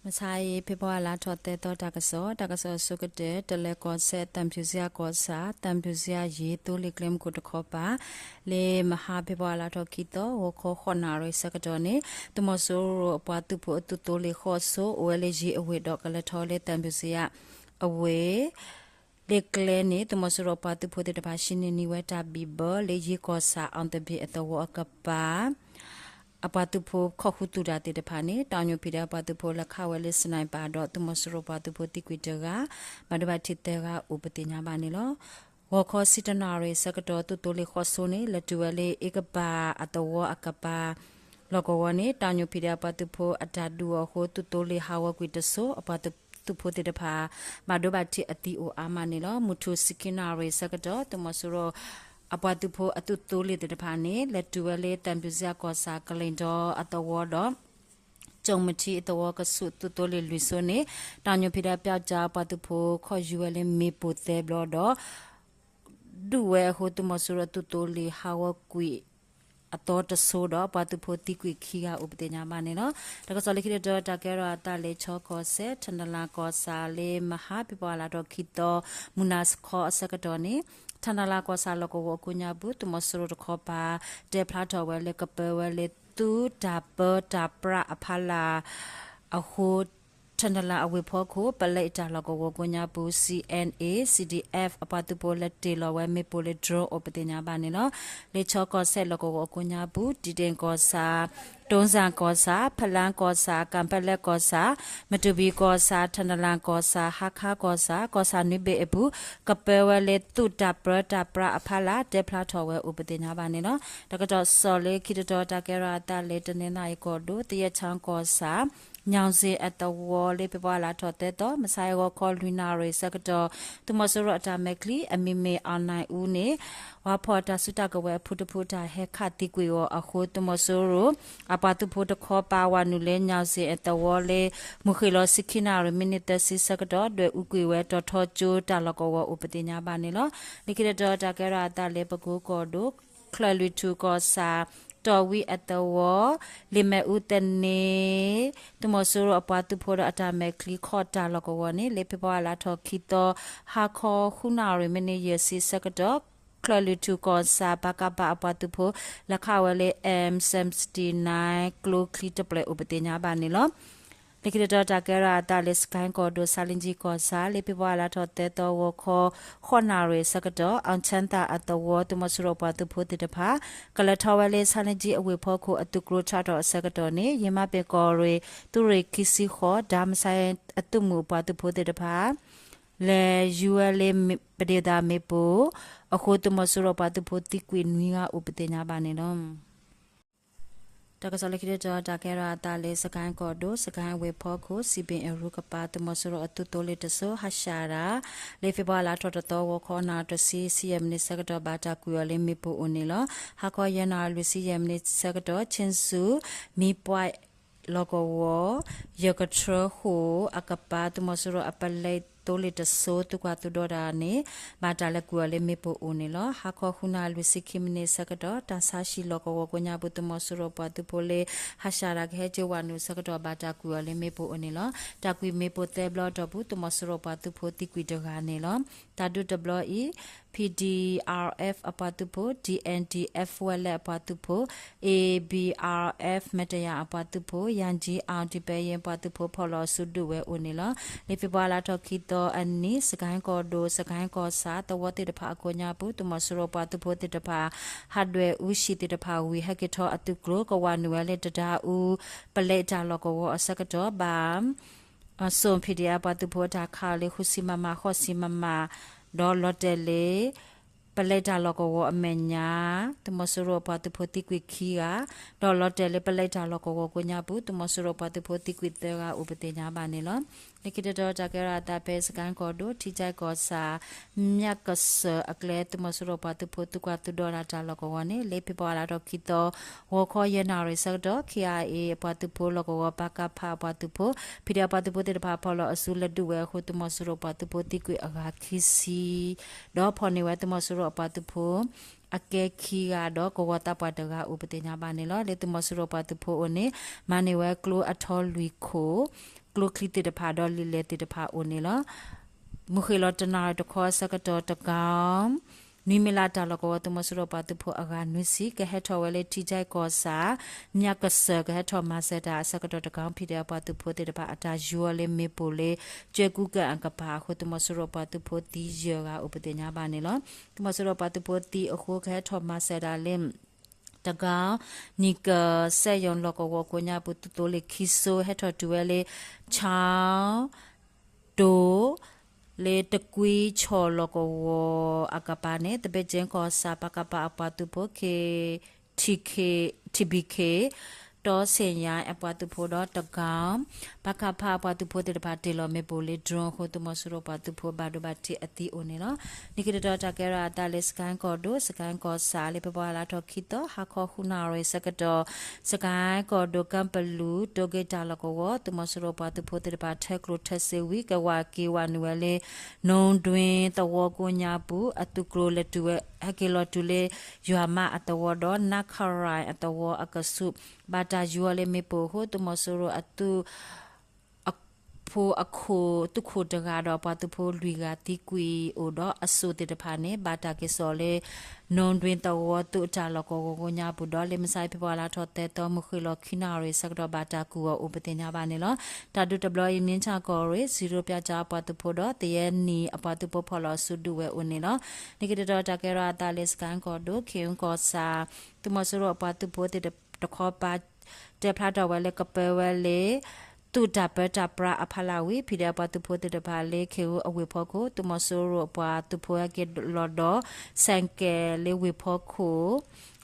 မဆါအံၤ ဖ့ၤဘြူၤအါလါထီၣ်သၢသီ တၢ်ကစီၣ်, တၢ်ကစီၣ်အဆိကတၢၢ် တလၢၤကီၢ်စဲၣ် သံဖြူဇရပ်ကီၢ်ဆၣ် သံဖြူဇရပ် ယ့သိလ့ၣ်ကျဲမုၢ်ခိၣ်တခီပၤ လၢမဟါဖ့ၤဘြူၤအါလါထီၣ်ခံသီ ဂီၤခီဃိးနၣ်ရံၣ်ဆၢကတီၢ်န့ၣ် သုးမီၤစိရိၤအပှၤသုးဖိအသုးသိလ့ၣ်ဃိးစိ အိၣ်ဝဲလၢယ့အဝ့ၢ်ဒီးကလဲၤထီၣ်လၢသံဖြူဇရပ်အဝ့ၢ် လ့ၣ်ကျဲန့ၣ် သုးမီၤစိရိၤအပှၤသုးဖိသ့ၣ်တဖၣ် ဟံးန့ၢ်န့ၢ်ဝဲတၢ်ဘံၣ်ဘၢလၢယ့ကီၢ်ဆၣ် အီၣ်သဘ့ၣ်အသဝီအကပၤ အပှၤသုးဖိခိးဃုသူၣ်တၢ်သ့ၣ်တဖၣ်န့ၣ် တၢ်ညိၣ်ဖံးဒဲးအပှၤသုးဖိ လဲၤခးဝဲလၢ sniper ဒီး သုးမီၤစိရိၤပှၤသုးဖိသံကွံာ်တဂၤ ဘၣ်ဒိဘၣ်ထံးသၢဂၤအိၣ်ပသ့ၣ်ညါဘၣ်န့ၣ်လီၤ. ဂီၤခီဆံတၢနၣ်ရံၣ်ဆၢကတီၢ် သုးသိလ့ၣ်ဃိးစိန့ၣ် လဲၤတုၤဝဲလၢအ့ကပၤအသဝီအကပၤ လီၢ်ကဝီၤန့ၣ် တၢ်ညိၣ်ဖံးဒဲးအပှၤသုးဖိအတၢ်ဒုးအီၤအဃိ သုးသိလ့ၣ်ဟးဂီၤကွံာ်တစိၤ အပှၤသုးဖိသ့ၣ်တဖၣ် ဘၣ်ဒိဘၣ်ထံးအသံအိၣ်အါမးန့ၣ်လီၤ. မုၢ်ထူၣ်ဆံခံနၣ်ရံၣ်ဆၢကတီၢ် သုးမီၤစိရိၤအပှၤသုးဖိအသုးသိလ့ၣ်သ့ၣ်တဖၣ်န့ၣ် လဲၤတုၤဝဲလၢသံဖြူဇရပ်ကီၢ်ဆၣ် ကလ့ၣ်ဒီအသဝီဒီး ကၠိၣ်မထံအသဝီကဆူး သုးသိလ့ၣ်လွံၢ်စိန့ၣ် တၢ်ညိၣ်ဖံးဒဲးပျီကၠါအပှၤသုးဖိ ခီၣ်ယူၤဝဲလၢမ့ၣ်ပိၢ်သၢဘျီဒီး ဒုးဝဲအဃိ သုးမီၤစိရိၤအသုးသိလ့ၣ်ဟးဂီၤကွံာ်အသီတစိၤဒီး ပှၤသုးဖိသံကွံာ်ခံဂၤအိၣ်ပသ့ၣ်ညါဘၣ်န့ၣ်လီၤ. တၢ်ကစီၣ်လၢခံတတီၤ တၢ်ကဲထီၣ်အသးလၢ ခၠ့ၣ်ကီၢ်စဲၣ် ထနလၤကီၢ်ဆၣ် လၢမဟါဖ့ၤဘြူၤအါလါထီၣ်ခံသီ မုၢ်နၤခီအဆၢကတီၢ်န့ၣ် ထနလၤကီၢ်ဆၣ်လီၢ်ကဝီၤအကိးညါပူၤ သုးမီၤစိရိၤတခီပၤ တဲဖျါထီၣ်ဝဲလၢ ကပၢဝဲလၢ သုးတၢ်ပၢတၢ်ပြးအဖီလာ် အဃိ ထနလၤအဝ့ၢ်ဖီခိၣ် ပလဲတၢ်လီၢ်ကဝီၤကိးညါပူၤ C N A C D F အပှၤသုးဖိလဲၤတ့ၢ်လီၤဝဲမ့ၣ်ပိၢ်လၢ drone အိၣ်ပသ့ၣ်ညါဘၣ်န့ၣ်လီၤ. လၢခၠ့ၣ်ကီၢ်စဲၣ်လီၢ်ကဝီၤအကိးညါပူၤ တံၣ်တ့ၣ်ကီၢ်ဆၣ် တိစၣ်ကီၢ်ဆၣ် ဖလါကီၢ်ဆၣ် ကၣ်ဖဲလဲကီၢ်ဆၣ် မတူၣ်ဘံၣ်ကီၢ်ဆၣ် ထနလၤကီၢ်ဆၣ် ဟါခါကီၢ်ဆၣ် ကီၢ်ဆၣ်နွံဘ့ၣ်အပူၤ ကပၢဝဲလၢသုးတၢ်ပၢတၢ်ပြးအဖီလာ် တဲဖျါထီၣ်ဝဲအိၣ်ပသ့ၣ်ညါဘၣ်န့ၣ်လီၤ. တၢ်ကစီၣ်လၢခံတတီၤ တၢ်ကဲထီၣ်အသးလၢ တနီသရံၣ်ကီၢ်ဒိၣ် သယဲၣ်ချီကီၢ်ဆၣ် ညီၣ်စ့ၣ်အသဝီ လၢဖ့ၤဘြူၤအါလါထီၣ်သၢသီ မုၢ်ဆါအံၤဂီၤခီလွံၢ်နၣ်ရံၣ်ဆၢကတီၢ် သုးမီၤစိရိၤအတၢ်မဲာ်ချံ အမံၤမ့ၢ် အောင်နိုင်ဦး န့ၣ် ဝၤဖီၣ်တၢ်စုတၢ်ကဝဲၤအဖုတဖုတၢ်ဟဲခးသံကွံာ်အီၤအဃိ သုးမီၤစိရိၤအပှၤသုးဖိတခီပၤ ဝၤနုာ်လၢညီၣ်စ့ၣ်အသဝီလၢ မုၢ်ဃ့ၢ်လီၤဆံခံနၣ်ရံၣ် မံးနံးသၢဆံဆၢကတီၢ် ဒွဲၣ်အူကွံာ်ဝဲ တီၤထီကၠိတၢ်လီၢ်ကဝီၤအိၣ်ပသ့ၣ်ညါဘၣ်န့ၣ်လီၤ. လၢခံတတီၤ တၢ်ကဲထီၣ်အသးလၢ ပကိကီၢ်ဒိၣ် ချၢၣ်လွံၢ်ထူၣ်ကီၢ်ဆၣ် တီၢ်ဝံအသဝီ လ့ၣ်မဲာ်အူသန့ သုးမီၤစိရိၤအပှၤသုးဖိဒီးအတၢ်မဲာ်ချံခီၣ်တၢ်လီၢ်ကဝီၤန့ၣ် လၢဖ့ၤဘြူၤအါလါထီၣ်ခံသီ ဟါခီဃုနၣ်ရံၣ် မံးနံးယဲၢ်ဆံဆၢကတီၢ် ချၢၣ်လွံၢ်ထူၣ်ကီၢ်ဆၣ် ပကဖ အပှၤသုးဖိ လဲၤခးဝဲလၢ M seventy-nine ကျိချံတဖျၢၣ်အိၣ်ပသ့ၣ်ညါဘၣ်န့ၣ်လီၤ. လၢခံတတီၤ တၢ်ကဲထီၣ်အသးလၢ စကဲၣ်ကီၢ်ဒိၣ် ဆါလံကၠံကီၢ်ဆၣ် လၢဖ့ၤဘြူၤအါလါထီၣ်သၢသီ ဂီၤခီ ဃိးနၣ်ရံၣ်ဆၢကတီၢ် အီၣ်ဆၣ်သၣ်အသဝီ သုးမီၤစိရိၤအပှၤသုးဖိသ့ၣ်တဖၣ် ကလဲၤထီၣ်ဝဲလၢ ဆါလံကၠံအဝ့ၢ်ဖီခိၣ် အသုးကျိၤဆးထီၣ်အဆၢကတီၢ်န့ၣ် ယမၤပ့ၤကီၢ်ရ့ၣ် သုးရ့ၣ်ခံဆံဃိး ဓာတ်မဆိုင်အသုးမုၢ်အပှၤသုးဖိသ့ၣ်တဖၣ် လဲၤယူၤဝဲလၢ ပဒ့ၣ်သၣ်မ့ၣ်ပိၢ်အဃိ သုးမီၤစိရိၤအပှၤသုးဖိသံကွံာ်နွံဂၤအိၣ်ပသ့ၣ်ညါဘၣ်န့ၣ်လီၤ. တၢ်ကစီၣ်လၢခံတတီၤ တၢ်ကဲထီၣ်အသးလၢ စကဲၣ်ကီၢ်ဒိၣ် စကဲၣ်ဝ့ၢ်ဖီခိၣ် စံးဘ့ၣ်အရူကပၤ သုးမီၤစိရိၤအသုးသိလ့ၣ်တစိၤ ဟးရှးတၢ် လၢဖ့ၤဘြူၤအါလါထီၣ်တသီ ဂီၤခီနၣ်ရံၣ်တဆံ ဆံယဲၢ်မံးနံးဆၢကတီၢ် ဘၣ်တၢ်ကွံာ်အီၤလၢမ့ၣ်ပိၢ်အိၣ်န့ၣ်လီၤ. ဟါခီယဲၢ်နၣ်ရံၣ်လွံၢ်ဆံယဲၢ်မံးနံးဆၢကတီၢ် ခ့ၣ်စူၣ် မံပှဲၢ် လီၢ်ကဝီၤ ယကထြၢဃိၣ်အကပၤ သုးမီၤစိရိၤအပလဲသိလ့ၣ်တစိၤ သုးကွၢ်သုးဒီတၢ်န့ၣ် ဘၣ်တၢ်လဲၤကွံာ်အီၤလၢမ့ၣ်ပိၢ်အိၣ်န့ၣ်လီၤ. ဟါခီဃုနၣ်ရံၣ်လွံၢ်ဆံခံမံးနံးဆၢကတီၢ် တၢ်ဆါဟံၣ်လီၢ်ကဝီၤကိးညါပူၤ သုးမီၤစိရိၤပှၤသုးဖိလၢ ဟးရှးတၢ်ကဟဲက့ၤဝၤနုာ်ဆၢကတီၢ် ဘၣ်တၢ်ကွံာ်အီၤလၢမ့ၣ်ပိၢ်အိၣ်န့ၣ်လီၤ. တၢ်ကွံာ်မ့ၣ်ပိၢ်သၢဘျီအတီၢ်ပူၤ သုးမီၤစိရိၤပှၤသုးဖိသံကွံာ်တဂၤန့ၣ်လီၤ. တၢ်ဒုးတဘျီအံၤ P D R F အပှၤသုးဖိ D N D F ဝဲလဲၣ်အပှၤသုးဖိ A B R F မဲာ်တယၣ်အပှၤသုးဖိ ယၣ်ကၠံအၣ် ဒံဘဲယ့ၣ် ပှၤသုးဖိဖီၣ်လီၤအစုဒုးဝဲအိၣ်န့ၣ်လီၤ. လၢဖ့ၤဘြူၤအါလါထီၣ်ခံသီအနံၤ စကဲၣ်ကီၢ်ဒိၣ် စကဲၣ်ကီၢ်ဆၣ် သဝီသ့ၣ်တဖၣ်အကိးညါပူၤ သုးမီၤစိရိၤပှၤသုးဖိသ့ၣ်တဖၣ် ဟးဒွဲၣ်အူဟံၣ်သ့ၣ်တဖၣ်ဝံၤ ဟဲက့ၤထီၣ်အသုးကျိၤ ကဝၤနုာ်ဝဲလၢတဒါအူ ပလဲတၢ်လီၢ်ကဝီၤအဆၢကတီၢ် ဘၣ် စိၣ် P D F ပှၤသုးဖိအတၢ်ခးအီၤလၢ ဃုဆံ မမ ဃိးဆံ မမ ဒီးလီၤတဲာ်လၢ ပလဲတၢ်လီၢ်ကဝီၤအမဲာ်ညါ သုးမီၤစိရိၤအပှၤသုးဖိသံကွံာ်ခံဂၤ ဒီးလီၤတဲာ်လၢပလဲတၢ်လီၢ်ကဝီၤကိးညါပူၤ သုးမီၤစိရိၤပှၤသုးဖိသံကွံာ်သၢဂၤအိၣ်ပသ့ၣ်ညါဘၣ်န့ၣ်လီၤ. လၢခံတတီၤ တၢ်ကဲထီၣ်အသးဖဲ စကဲၣ်ကီၢ်ဒိၣ် ထံကၠဲၣ်ကီၢ်ဆၣ် မၠၣ်ကစၢၢ်အကျဲ သုးမီၤစိရိၤပှၤသုးဖိသုးကွၢ်သုးဒီတၢ်လီၢ်ကဝီၤန့ၣ် လၢဖ့ၤဘြူၤအါလါထီၣ်ခံသီ ဂီၤခီယဲၢ်နၣ်ရံၣ်ဆၢကတီၢ် K I A အပှၤသုးဖိလီၢ်ကဝီၤ ပကဖ အပှၤသုးဖိ P D F ပှၤသုးဖိသ့ၣ်တဖၣ်ဖီၣ်လီၤအစုလဲၤဒုးဝဲအဃိ သုးမီၤစိရိၤပှၤသုးဖိသံကွံာ်အဂၤခံဆံ ဒီးဖီၣ်န့ၢ်ဝဲသုးမီၤစိရိၤအပှၤသုးဖိ အကဲခံဂၤဒီးကဝီၤသးပှၢ်တဂၤအိၣ်ပသ့ၣ်ညါဘၣ်န့ၣ်လီၤ. လၢသုးမီၤစိရိၤပှၤသုးဖိအအိၣ်န့ၣ် မၤန့ၢ်ဝဲကျိအထီလွံၢ်ခိၣ် ကျိချံသ့ၣ်တဖၣ်ဒီးလံာ်လဲၢ်သ့ၣ်တဖၣ်အိၣ်န့ၣ်လီၤ. မုၢ်ဃ့ၢ်လီၤတနၣ်ရံၣ်တခီအဆၢကတီၢ်တကီ နွံမံးလါတၢ်လီၢ်ကဝီၤ သုးမီၤစိရိၤပှၤသုးဖိအဂၤနွံဆံ ကဟဲထီၣ်ဝဲလၢထံကၠဲကီၢ်ဆၣ် မၠးကစၢၢ် ကဟဲထီၣ်မၤစၢၤတၢ်အဆၢကတီၢ်တကီ ဖံးဒဲးအပှၤသုးဖိသ့ၣ်တဖၣ်အတၢ်ယူၤအီၤလၢမ့ၣ်ပိၢ်လၢ ကၠဲကူကၣ်အကပၤအဃိ သုးမီၤစိရိၤပှၤသုးဖိသံယဲၢ်ဂၤအိၣ်ပသ့ၣ်ညါဘၣ်န့ၣ်လီၤ. သုးမီၤစိရိၤပှၤသုးဖိသံအဃိ ကဟဲထီၣ်မၤစၢၤတၢ်လၢ တကီ နံၣ်ကၢၢ် စဲၣ်ယီၤလီၢ်ကဝီၤကိးညါပူၤ သုးသိလ့ၣ်ခံစိ ဟဲထီၣ်တုၤဝဲလၢ ခၠါ တိၤ လၢတကွံဆီၣ်လီၢ်ကဝီၤအကပၤန့ၣ် သဘ့ၣ်ကၠ့ကီၢ်ဆၣ် ပကဖ အပှၤသုးဖိ ထံဘံခ့ တီဆ့ၣ်ညါအပှၤသုးဖိဒီးတကီ ပကဖ အပှၤသုးဖိသ့ၣ်တဖၣ်တ့ၢ်လီၤမ့ၣ်ပိၢ်လၢ drone အဃိ သုးမီၤစိရိၤပှၤသုးဖိဘၣ်ဒိဘၣ်ထံးအသံအိၣ်န့ၣ်လီၤ. နံၣ်က့ၤတတီၤတၢ်ကဲထီၣ်အသးလၢ စကဲကီၢ်ဒိၣ် စကဲကီၢ်ဆၣ် လၢဖ့ၤဘြူၤအါလါထီၣ်ခံသီ ဟါခီဃုနၣ်ရံၣ်ဆၢကတီၢ် စကဲကီၢ်ဒိၣ် ကၢပလူး တိက့တၢ်လီၢ်ကဝီၤ သုးမီၤစိရိၤပှၤသုးဖိသ့ၣ်တဖၣ် ထၢကျိထၢစ့ဝံၤ ကဝးက့ၤဝးနုာ်ဝဲလၢ နိဒွ့သဝီကိးညါပူၤ အသုးကျိၤလဲၤတုၤဝဲ ဟဲက့ၤလီၤတုၤလၢ ယွၤမးအသဝီဒီး နါခရၢၣ်အသဝီအကဆူး ဘၣ်တၢ်ယူၤအီၤလၢမ့ၣ်ပိၢ်အဃိ သုးမီၤစိရိၤအသုး အဖိအခိၣ် သုးခိၣ်တဂၤဒီးပှၤသုးဖိလွံၢ်ဂၤ သံကွံာ်အိၣ်ဒီးအစိၣ်သ့ၣ်တဖၣ်န့ၣ် ဘၣ်တၢ်က့ၤစိာ်လၢ နိဒွ့သဝီသုးအတၢ်လီၢ်ကဝီၤကိးညါပူၤဒီး လၢမုၢ်ဆါဖ့ၤဘြူၤအါလါထီၣ်သၢသီ မုၢ်ဃ့ၢ်လီၤခံနၣ်ရံၣ်ဆၢကတီၢ် ဘၣ်တၢ်ကူၣ်အီၤအိၣ်ပသ့ၣ်ညါဘၣ်န့ၣ်လီၤ. တၢ်ဒုးတဘျီအံၤ မြင်းခြံကီၢ်ရ့ၣ် ဇီးရိပျၢ်ကၠါအပှၤသုးဖိဒီး သယဲၢ်နံၣ်အပှၤသုးဖိဖီၣ်လီၤအစုဒုးဝဲအိၣ်န့ၣ်လီၤ. နံၣ်က့ၤတတီၤတၢ်ကဲထီၣ်အသးလၢ စကဲကီၢ်ဒိၣ် ခ့ၣ်အူကီၢ်ဆၣ် သုးမီၤစိရိၤအပှၤသုးဖိသ့ၣ်တခီပၤ တဲဖျါထီၣ်ဝဲလၢကပၢဝဲလၢ သုးတၢ်ပၢတၢ်ပြးအဖီလာ်ဝံၤ ဖံးဒဲးအပှၤသုးဖိသ့ၣ်တဖၣ်လၢ ခ့ၣ်အူအဝ့ၢ်ဖီခိၣ် သုးမီၤစိရိၤအပှၤသုးဖိဟဲက့ၤလီၤဒီး ဆဲးကဲးလၢဝ့ၢ်ဖီခိၣ်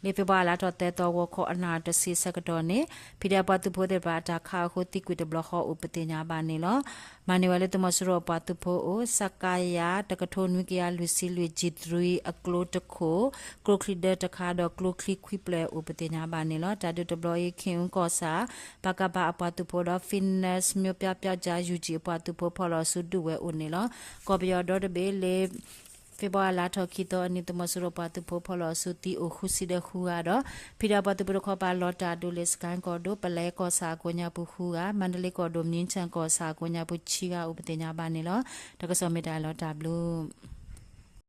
လၢဖ့ၤဘြူၤအါလါထီၣ်သၢသီ ဂီၤခီအနၣ်တဆံဆၢကတီၢ်န့ၣ် ဖံးဒဲးအပှၤသုးဖိသ့ၣ်တဖၣ်အတၢ်ခးအဃိ သံကွံာ်တဘျီဃီအိၣ်ပသ့ၣ်ညါဘၣ်န့ၣ်လီၤ. မၤန့ၢ်ဝဲလၢသုးမီၤစိရိၤအပှၤသုးဖိအိၣ် စကရ တကထိနွံကယၤလွံၢ်ဆံလွံၢ် G three အကျိတခိၣ် ကျိချံဒၢတခါဒီး ကျိချံခွံဖျၢၣ်အိၣ်ပသ့ၣ်ညါဘၣ်န့ၣ်လီၤ. တၢ်ဒုးတဘျီအံၤ ခ့ၣ်အူကီၢ်ဆၣ် ပကဖ အပှၤသုးဖိဒီး Phoenix မျိုးပြပျောက်ကျား UG အပှၤသုးဖိဖီၣ်လီၤအစုဒုးဝဲအိၣ်န့ၣ်လီၤ. ကီၢ်ပယီၤဒီတဘ့ၣ်လၢ ဖ့ၤဘြူၤအါလါထီၣ်ခံသီအနံၤ သုးမီၤစိရိၤပှၤသုးဖိဖီၣ်လီၤအစုသံအိၣ်ဃုဆံဒီးဃုဂၤဒီး ဖံးဒဲးအပှၤသုးဖိတခီပၤလီၤတၢ်ဒုးလၢ စကဲကီၢ်ဒိၣ် ပလဲကီၢ်ဆၣ်အကိးညါပူၤဃုဂၤ မါဒလ့ကီၢ်ဒိၣ် မြင်းခြံကီၢ်ဆၣ်အကိးညါပူၤဆံဂၤအိၣ်ပသ့ၣ်ညါဘၣ်န့ၣ်လီၤ. တၢ်ကစီၣ်မ့ၢ်တၢ်လီၤတၢ်ဘျုး